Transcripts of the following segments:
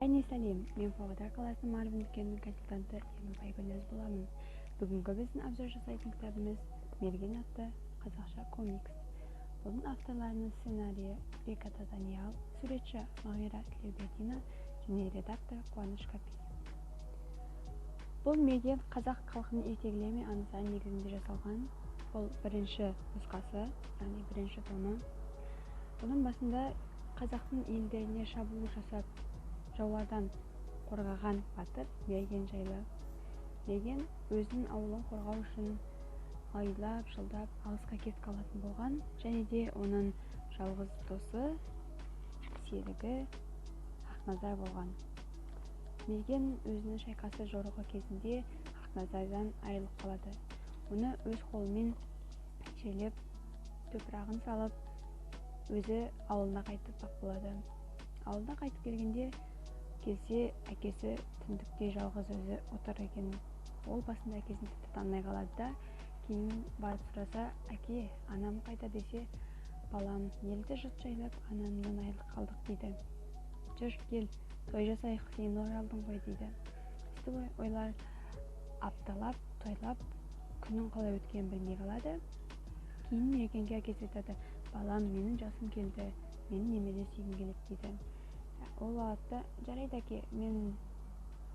Және сәлем, мен Павлодар қаласының Марвин дүкенінің консультанты Ермібай Гүлназ боламын. Бүгінгі біздің обзор жасайтын кітабымыз «Мерген» атты қазақша комикс. Бұның авторларының сценарийі Беката Даниял, суретші Мағира Тілеубердина және редактор Қуаныш Капиев. Бұл Мерген қазақ халқының ертегілері мен аңыздары негізінде жасалған. Бұл бірінші нұсқасы, яғни бірінші томы. Бұның басында қазақтың елдеріне шабуыл жасап, жаулардан қорғаған батыр Мерген жайлы. Мерген өзінің ауылын қорғау үшін айлап, жылдап алысқа кетіп қалатын болған, және де оның жалғыз досы, серігі Хақназар болған. Мерген өзінің шайқасы жорығы кезінде Хақназардан айырылып қалады. Оны өз қолымен жерлеп, топырағын салып, өзі ауылына қайтып болады. Ауылына қайтып келгенде келсе, әкесі түндікте жалғыз өзі отыр екен. Ол басында әкесін тіпті танымай қалады да, кейін барып сұраса, әке, анам қайда десе, балам, елді жұрт жайлап, анамнан айырылып қалдық дейді. Жүр, кел, той жасайық, сен оралдың ғой дейді. Сөйтіп олар апталап, тойлап, күннің қалай өткенін білмей қалады. Кейін Мергенге әкесі айтады, балам, менің жасым келді, менің немере сүйгім келеді дейді. Ол алады да, жарайды әке, мен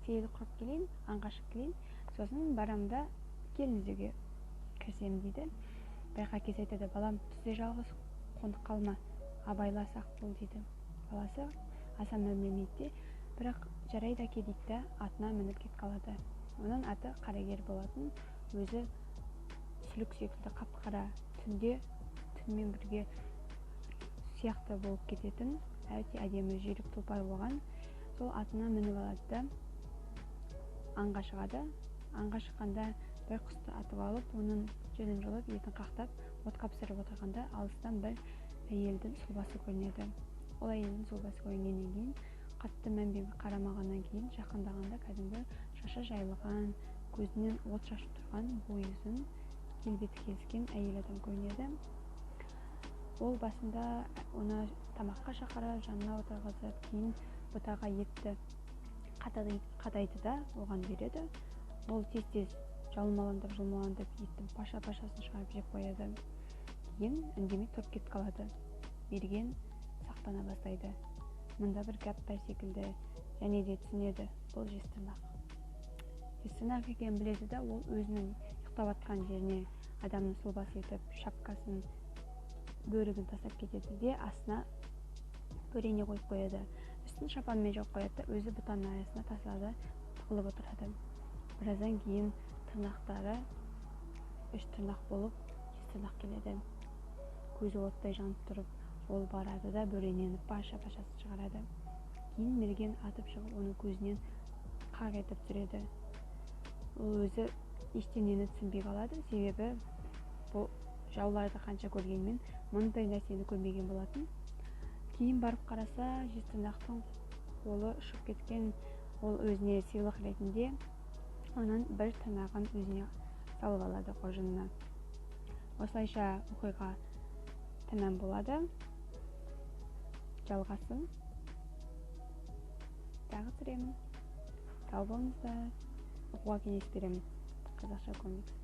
сейіл құрып келейін, аңға шығып келейін, сосын барам да келін іздеуге кірісемін дейді. Бірақ әкесі айтады, балам, түзде жалғыз қонып қалма, абайла, сақ бол дейді. Баласы аса мән бермейді де, бірақ жарайды әке дейді да, атына мініп кетіп қалады. Оның аты Қарагер болатын, өзі сүлік секілді қап-қара, түнде түнмен бірге сияқты болып кететін, өте әдемі жүйрік тұлпар болған. Сол атына мініп алады да, аңға шығады. Аңға шыққанда бір құсты атып алып, оның жүнін жұлып, етін қақтап, отқа пісіріп отырғанда алыстан бір әйелдің сұлбасы көрінеді. Ол әйелдің сұлбасы көрінгеннен кейін, қатты мән бермей қарамағаннан кейін, жақындағанда кәдімгі шашы жайылған, көзінен от шашып тұрған, бойы ұзын, келбеті келіскен әйел адам көрінеді. Ол басында оны тамаққа шақырып, жанына отырғызып, кейін бұтаға етті қадайды да оған береді. Ол тез-тез жалмаландап еттің паша-пашасын шығарып жеп қояды. Кейін үндемей тұрып кетіп қалады. Мерген сақтана бастайды. Мұнда бір гәп бар секілді, және де түсінеді, бұл жезтырнақ. Жезтырнақ екенін біледі да, ол өзінің ұйықтап жатқан жеріне адамның сұлбасы етіп, шапкасын, бөрігін тастап кетеді де, астына бөрене қойып қояды. Үстін шапанмен жауып қояды да, өзі бұтаның арасына тасада тығылып отырады. Біраздан кейін тырнақтары үш тырнақ болып, жезтырнақ келеді. Көзі оттай жанып тұрып, ол барады да бөренені паша-пашасын шығарады. Кейін Мерген атып шығып, оның көзінен қақ етіп түсіреді. Ол өзі ештеңені түсінбей қалады, себебі бұл жауларды қанша көргенмен мұндай нәрсені көрмеген болатын. Кейін барып қараса, жезтырнақтың қолы ұшып кеткен. Ол өзіне сыйлық ретінде оның бір тырнағын өзіне салып алады қоржынына. Осылайша оқиға тәмам болады. Жалғасын тағы түсіремін. Сау болыңыздар. Оқуға кеңес беремін. Қазақша комикс.